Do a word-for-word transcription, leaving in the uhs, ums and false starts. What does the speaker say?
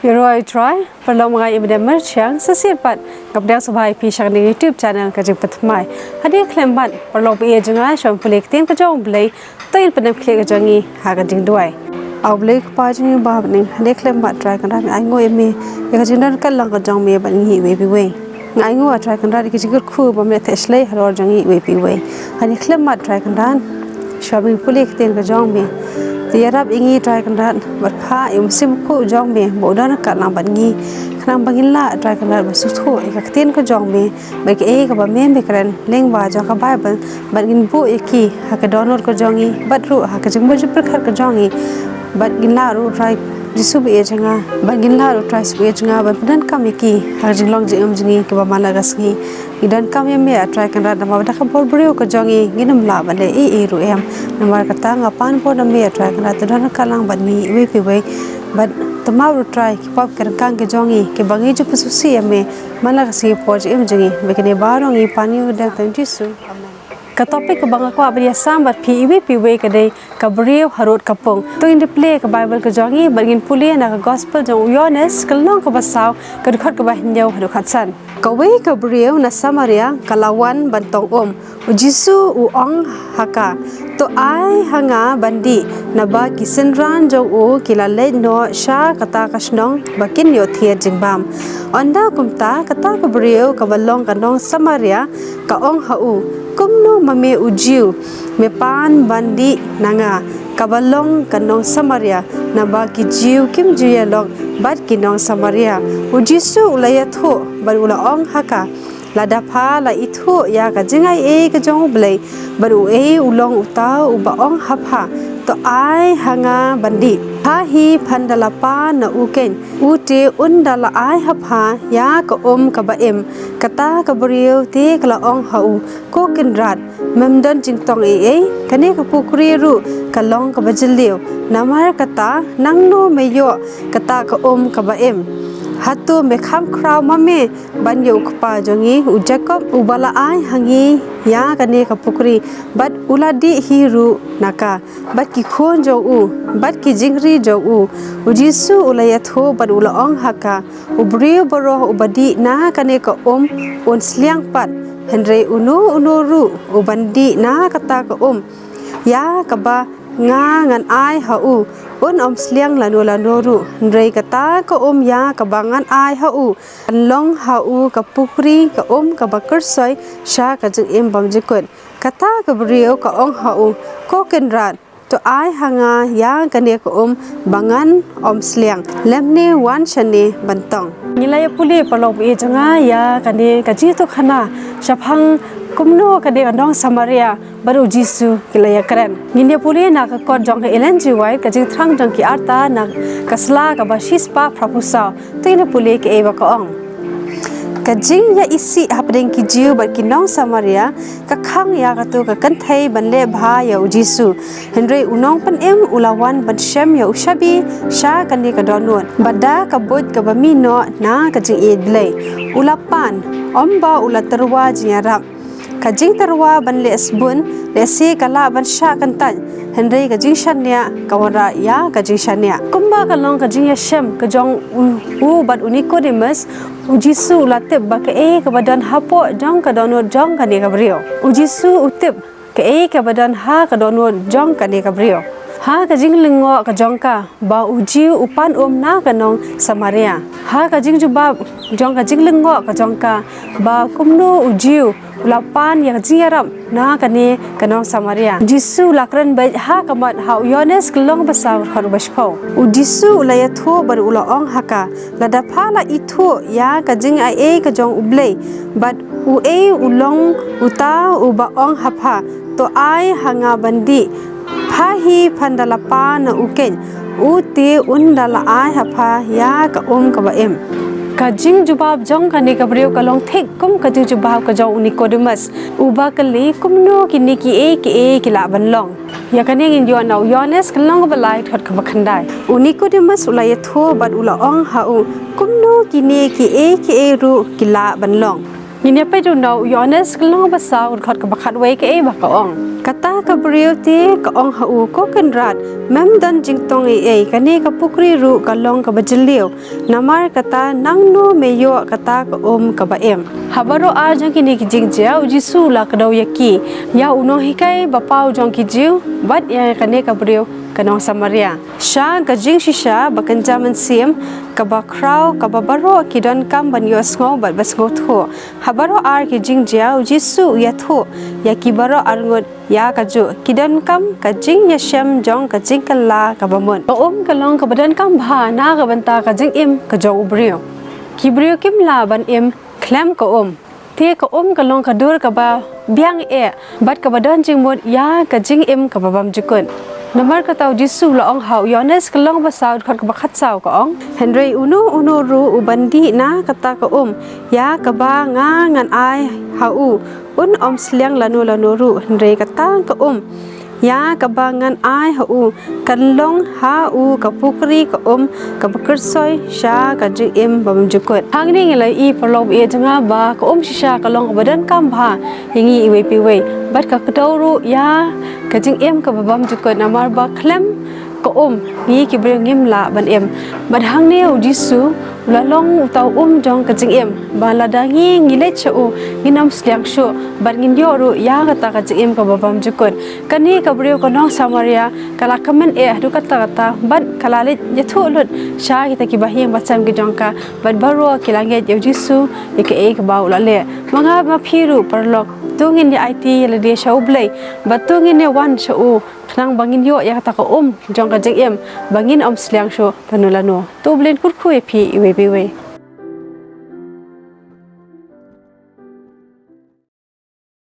Ïaroh ïa U Trai, paralok, nga i Madam Merchiang, sa shisien pat nga pdiang sngewbha ïa phi sha kane ka YouTube channel Ka Jingpynthymmai. Hadien khlem mat, paralok ba ïeit jong nga, shu pule ïa ka ktien ka jong U Blei, to ngin pyndem khlieh ka jong ngi ha ka jingduwai. A U Blei Kpa jong ngi uba ha bneng, hadien khlem mat Trai Kynrad nga ainguh ïa me ïa ka jingdon ka lang ka jong me bad ngi iwei pa iwei. Nga ainguh, A Trai Kynrad, ïa ka jingkyrkhu ba me la theh shlei halor jong ngi iwei pa iwei. Hadien khlem mat Trai Kynrad, shuwa ba ngin pule ïa ka ktien ka jong me, to ïarap ïa ngi Trai Kynrad, bad phah ïa U Mynsiem Bakhuid jong me ba u don ryngkat lang bad ngi, khnang ba ngin lah Trai Kynrad ban sngewthuh ïa ka ktien ka jong me, bad kaei kaba me me kren lyngba jong ka Baibl, bad ngin buh ïa ki ha ka dohnud ka jong ngi, bad ruh ha ka jingmut jingpyrkhat ka jong ngi, bad ngin lah ruh Trai Jisu ba ïeit jong nga, bad ngin lah ruh Trai Jisu ba ïeit jong nga ban pyndonkam ïa ki ha ka jinglong jingim jong ngi kaba man la ka sngi. Ngi donkam ïa me, A Trai Kynrad, namar ba da ka bor briew ka jong ngi ngin ym lah ban leh ei ei ruh em. Namar kata nga pan bor na me, A Trai Kynrad, to don ryngkat lang bad ngi iwei pa iwei, bad to map ruh Trai ki pop ki ryngkang ki jong ngi kiba ngi ju pynsngewsih ïa me man la ka sngi por jingim jong ngi. Bad kine baroh ngi pan ïa u dei u Trai Jisu. Amen. Ka topic kaba nga kwah ban ïasam bad phi iwei pa iwei ka dei ka briew harud ka pung. To ngin ïa plie ka Baibl ka jong ngi bad ngin pule na ka Gospel jong u Ïoannis, ka lynnong kaba saw, ka dkhot kaba hynñiew haduh khatsan. Kawei ka briew na Samaria ka la wan ban tong um. U Jisu u ong ha ka, "To ai ha nga ban dih, naba ki synran jong u ki la leit noh sha kata ka shnong ba kin ïoh thied jingbam." Ynda kumta, kata ka briew kaba long ka nong Samaria ka ong ha u, "Kumno ma me u Jiw, me pan ban dih na nga, kaba long ka nong Samaria, naba ki Jiw kim ju ïalok bad ki nong Samaria?" U Jisu u la ïathuh bad u la ong ha ka, "Lada pha la ithuh ïa ka jingai ei ka jong U Blei, bad uei u long uta uba ong ha pha, 'To ai ha nga ban dih'? Pha hi phan da la pan na u keiñ, u te un da la ai ha pha ïa ka um kaba im." Kata ka briew te ka la ong ha u, "Ko Kynrad, mem don jingtong ei ei, kane ka pukri ruh ka long kaba jylliew. Namar kata, nangno me ïoh kata ka um kaba im? Hato me kham khraw ma me ban ïa u kpa jong ngi u Jakob, uba la ai ha ngi ïa kane ka pukri, bad u la dih hi ruh na ka, bad ki khun jong u, bad ki jingri jong u?" U Jisu u la ïathuh bad u la ong ha ka, "U briew baroh uba dih na kane ka um un sliang pat, hynrei uno uno ruh uban dih na kata ka um ïa kaba nga ngan ai ha u, un ym sliang lano lano ruh, hynrei kata ka um ïa kaba ngan ai ha u kan long ha u ka pukri ka um kaba kyrsoi sha ka jingim bymjukut." Kata ka briew ka ong ha u, "Ko Kynrad, to ai ha nga ïa kane ka um ba ngan ym sliang, lymne wan shane ban tong." Ngi la ïa pule, paralok ba ïeit jong nga, ïa kane ka jingïathuhkhana shaphang kumno kane ka nong Samaria bad u Jisu ki la ïakren. Ngin ïa pule na ka kot jong ka Ellen G. White, Ka Jingthrang Jong Ki Arta, na ka sla kaba shispah phraphew saw. To ngin ïa pule kaei ba ka ong. Ka jingïaisih hapdeng ki Jiw bad ki nong Samaria ka khang ïa kato ka kynthei ban leh bha ïa u Jisu. Hynrei u nongpynim u la wan ban shem ïa u shabi sha kane ka dohnud. Bad da ka buit kaba mih noh na ka jingïeit Blei, u la pan, ym ba u la tyrwa jingïarap. Ka jingtyrwa ban leh sbun lehse ka lah ban shah kyntait, hynrei ka jingshaniah ka wanrah ïa ka jingshaniah. Kumba ka long ka jingïashem ka jong u, u bad u Nicodemus, u Jisu u la tip ba kaei kaba don hapoh jong ka dohnud jong kane ka briew. U Jisu u tip kaei kaba don ha ka dohnud jong kane ka briew, ha ka jinglyngngoh ka jong ka, ba u Jiw u pan um na ka nong Samaria, ha ka jingjubab jong ka jinglyngngoh ka jong ka, ba kumno u Jiw u la pan ïa ka jingïarap na kane ka nong Samaria. U Jisu u la kren beit ha khmat ha u Ïoannis ka lynnong ba saw, ka dkhot ba shiphew. U Jisu u la ïathuh bad u la ong ha ka, "Lada pha la ithuh ïa ka jingai ei ka jong U Blei, bad uei u long uta uba ong ha pha, 'To ai ha nga ban dih'? Pha hi phan da la pan na u keiñ, u te un da la ai ha pha ïa ka um kaba im." Ka jingjubab jong kane ka briew ka long thik kum ka jingjubab ka jong u Nicodemus, uba kylli kumno kine kiei kiei ki lah ban long. Ïa kane ngin ïoh na u Ïoannis ka lynnong kaba lai, ka dkhot kaba khyndai. U Nicodemus u la ïathuh bad u la ong ha u, "Kumno kine kiei kiei ruh ki lah ban long?" Ngin ïa peit u na u Ïoannis ka lynnong ba saw, dkhot kaba khatwei, kaei ba ka ong. Kata ka briew te ka ong ha u, Ko Kynrad, mem don jingtong ei ei, kane ka pukri ruh ka long kaba jylliew. Namar kata, nangno me ïoh kata ka um kaba im? Ha baroh ar jong kine ki jingjia u Jisu u la kdew ïa ki, ïa u nonghikai ba paw jong ki Jiw bad ïa kane ka briew ka nong Samaria, sha ka jingshisha ba kynja mynsiem kaba khraw kaba baroh ki donkam ban ïohsngew bad ban sngewthuh. Ha baroh ar ki jingjia u Jisu u ïathuh ïa ki baroh arngut ïa kajuh ki donkam ka jingïashem jong ka jingkylla kaba mut. Ka um ka long kaba donkam bha na ka bynta ka jingim ka jong u briew. Ki briew kim lah ban im khlem ka um. Te ka um ka long ka dur kaba biang eh bad kaba don jingmut ïa ka jingim kaba bymjukut. Namar kata u Jisu u la ong ha u Ïoannis ka lynnong ba saw, dkhot kaba khatsaw, ka ong, Hynrei uno uno ruh uban dih na kata ka um ïa kaba nga ngan ai ha u, un ym sliang lano lano ruh, hynrei kata ka um ïa kaba ngan ai ha u kan long ha u ka pukri ka um kaba kyrsoi sha ka jingim bymjukut. Hangne ngi la ïohi, paralok baieit jong nga, ba ka um shisha ka long kaba donkam bha ïa ngi iwei pa iwei, bad ka kdew ruh ïa ka jingim kaba bymjukut, namar ba khlem ka um ngi ki briew ngim lah ban im. Bad hangne u Jisu u la long uta u um jong ka jingim, ba lada ngi ngi leit sha u, ngin ym sliang shuh bad ngin ïoh ruh ïa kata ka jingim kaba bymjukut. Kane ka briew ka nong Samaria ka la kmen eh haduh katta katta bad ka la leit ïathuh lut sha kita ki bahaïing basem ki jong ka, bad baroh ki la ngeit ïa u Jisu ïa kaei kaba u la leh. Ma nga ma phi ruh, paralok, to ngin ïa aiti ïa lade sha U Blei bad to ngin ïa wan sha u, khnang ba ngin ïoh ïa kata ka um jong ka jingim, ba ngin ym sliang shuh lano lano. To U Blei un kyrkhu ïa phi iwei pa iwei.